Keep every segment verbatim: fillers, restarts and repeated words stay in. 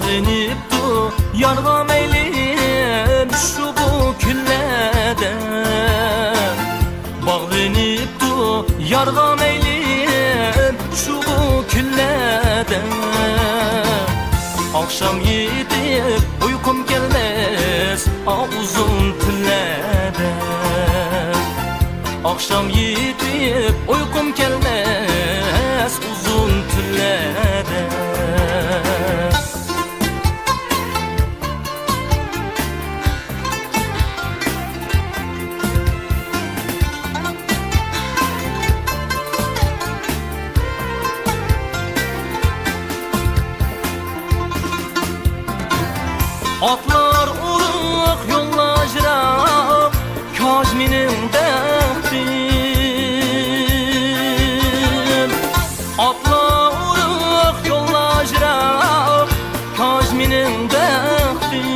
باغلىنىپتۇ يارغا مەيلىم شۇ بۇ كۈنلەردە. باغلىنىپتۇ يارغا مەيلىم شۇ بۇ كۈنلەردە. ئاخشام يېتىپ ئۇيقۇم كەلمەس ئا ئۇزۇن تۈنلەردە. ئاخشام يېتىپ ئۇيقۇم كەلمەس ئۇزۇن تۈنلەردە. ئاتلار ئورۇق، يوللار يىراق، كاج مېنىڭ بەختىم. ئاتلار ئورۇق، يوللار يىراق، كاج مېنىڭ بەختىم.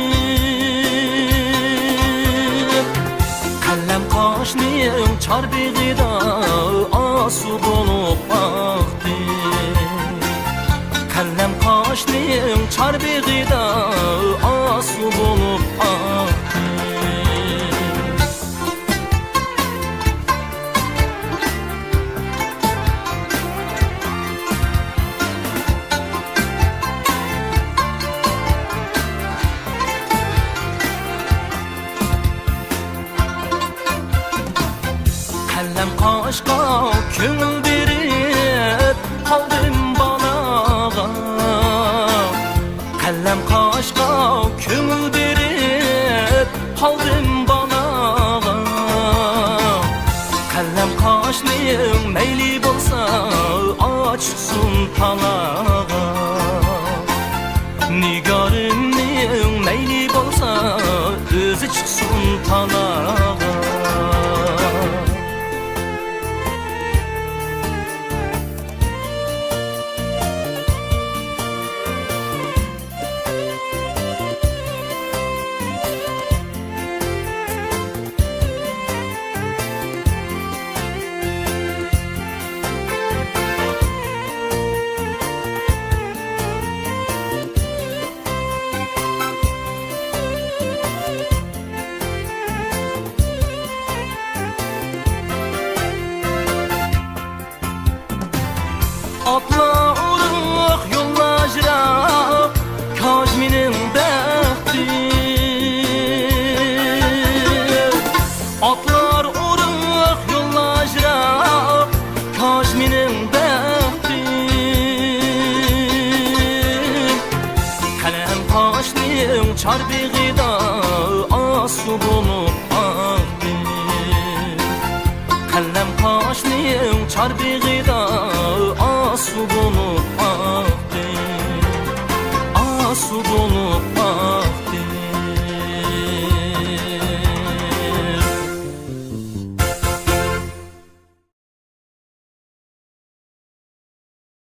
قەلەم قاشنىڭ چاربېغىدا ئاسۇ بولۇپ ئاقتى. قەلەم قاشنىڭ چاربېغىدا ئاسۇ بولۇپ ئاقتى. قەلەم قاشقا كۆڭۈل بېرىپ قالدىم بالاغا. قەلەم قاشقا كۆڭۈل بېرىپ قالدىم بالاغا. قەلەم قاشنىڭ مەيلى بولسا ئاچىقسۇن تالاغا. نىگارىمنىڭ مەيلى بولسا ئۆزى چىقسۇن تالاغا. ئاتلار ئورۇق، يوللار يىراق، كاج مېنىڭ بەختىم. ئاتلار ئورۇق، يوللار يىراق، كاج مېنىڭ بەختىم. قەلەم قاشنىڭ چاربېغىدا ئاسۇ بولۇپ